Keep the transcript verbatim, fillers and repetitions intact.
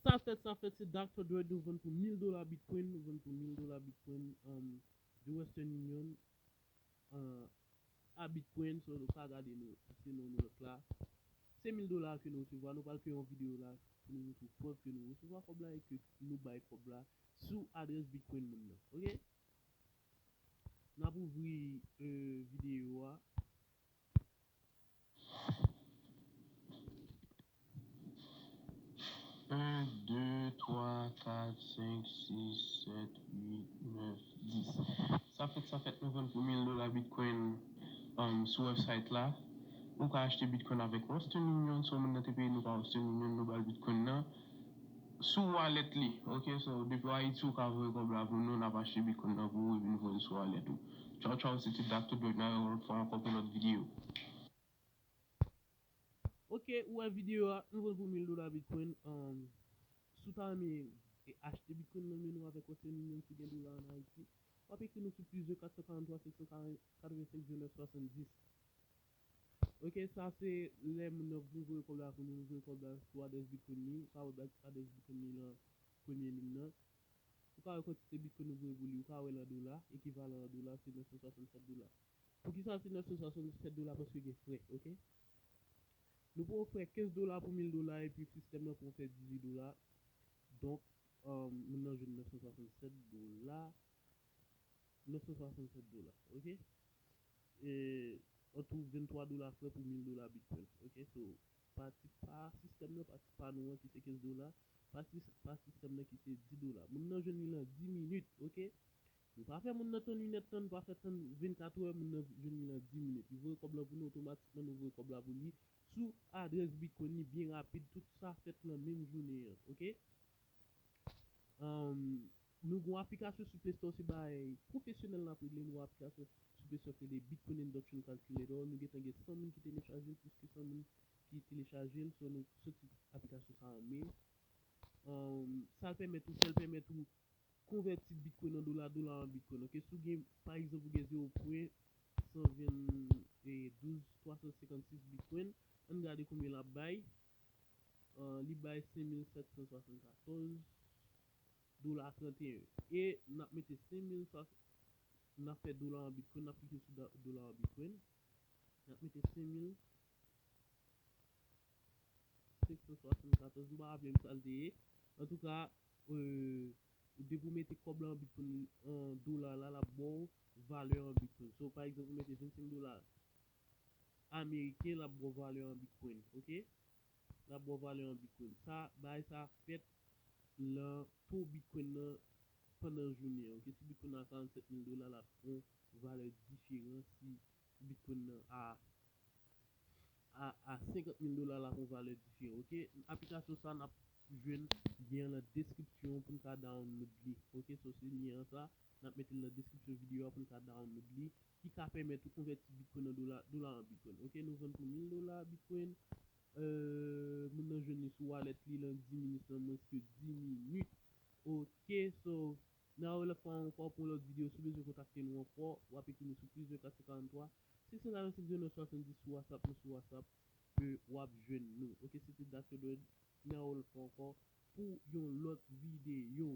Sa fèt, sa fèt, se Doctor Dread, nou vann pou mil dola Bitcoin, nou vann pou mil dola Bitcoin, um, de Western Union, uh, a Bitcoin, so nou ka gade nou, se non nou lòt la. Se mil dola ke nou resevwa, nou pral fè yon videyo la pou nou montre prèv ke nou resevwa kòb la e ke nou bay kòb la sou adrès Bitcoin moun nan, ok? N ap ouvri, euh, videyo a. En, de, twa, kat, senk, sis, sèt, uit, nèf, dis. Sa fèt, sa fèt, nou vann pou mil dola Bitcoin, um, sou website la. Ou ka achte Bitcoin avèk Western Union, si yon moun nan te peye nou pa Western Union, nou ba l Bitcoin nan sou wallet li. Ok, so, depi w Ayiti, ou ka voye kòb la pou nou, n ap achte Bitcoin nan pou ou, epi n voye l sou wallet ou. Tchaw, tchaw, se ti Doctor Dread, n a wè yon lòt fwa ankò pou lòt videyo. Ok, ou wè videyo a, nou vann pou mil dola Bitcoin. Um, si w ta renmen, e, achte Bitcoin nan men nou avèk Western Union ki gen dola ann Ayiti, w ap ekri nou sou plis de kat san karant twa senk san katrevensenk zewo nèf swasanndis. Ok, sa se lè moun nan vin voye kòb la pou nou, nou voye kòb la sou adrès Bitcoin li. Ou ka wè adrès Bitcoin li nan premye liy nan. Ou ka wè kantite Bitcoin nou voye pou li, ou ka wè l an dola, ekivalan an dola, se nèf san swasannsèt dola. Poukisa se nèf san swasannsèt dola? Paske gen frè, ok? Nou pran frè kenz dola pou mil dola, epi sistèm nan pran frè dizuit dola. Donk, um, moun nan jwenn nèf san swasannsèt dola. Nèf san swasannsèt dola, ok? E, an tou venntwa dola frè pou mil dola Bitcoin, ok? So, pati pa sistèm nan, pati pa nou an ki se kenz dola, pati pa sistèm nan ki se dis dola. Moun nan jwenn li nan dis minit, ok? Nou pa fè moun nan tann inèdtan, nou pa fè tann vennkat è, moun nan jwenn li nan dis minit. Li voye kòb la pou nou otomatikman, nou voye kòb la pou li sou adrès Bitcoin li byen rapid, tout sa fèt nan menm jounen an, ok? Um, nou gon aplikasyon sou Play Store, se bagay pwofesyonèl n ap regle, nou gon aplikasyon sou Play Store ki rele Bitcoin Induction Calculator. Nou gentan gen san moun ki telechaje l, plis ke san moun ki telechaje l, so nou santi aplikasyon sa renmen. Um, sa l pèmèt ou fè, l pèmèt ou konvèti Bitcoin an dola, dola an Bitcoin, ok? Si w gen, pa egzanp, ou gen zewo pwen san venn douz twa san senkannsis Bitcoin, ann gade konbyen l ap bay. Uh, li bay senk mil sèt san swasannkatòz dola trannteyen. E n ap mete senk mil, n ap fè dola an Bitcoin, n ap klike sou da-, dola an Bitcoin. N ap mete senk mil senk san swasannkatòz, m pa raple m sa l te ye. Antouka, euh, depi w mete kòb la an Bitcoin, an dola la, l ap ba w valè an Bitcoin. So, pa egzanp, ou mete vennsenk dola ameriken, l ap ba w valè an Bitcoin, ok? L ap ba w valè an Bitcoin. Sa, bagay sa fèt nan to Bitcoin nan pandan jounen an, ok? Si Bitcoin nan a karannsèt mil dola, l ap pran valè diferan. Si Bitcoin nan a, a, a senkant mil dola, l ap pran valè diferan, ok? Aplikasyon sa, n ap jwenn lyen an nan deskripsyon pou n ka download li, ok? So, se lyen an sa, n ap mete l nan deskripsyon videyo a pou n ka download li, ki ka pèmèt ou konvèti Bitcoin an dola, dola an Bitcoin, ok? Nou vann pou mil dola Bitcoin, euh, moun nan jwenn li sou wallet li nan dis minit, nan mwens ke dis minit, ok? So, n a wè lòt fwa ankò pou yon lòt videyo. Si w bezwen kontakte nou ankò, w ap ekri nou sou plis de kat san karant twa, senk san karannsenk zewo nèf swasanndis sou WhatsApp, nou sou WhatsApp ke w ap jwenn nou. Ok, se te Doctor Dread, n a wè lòt fwa ankò pou yon lòt videyo.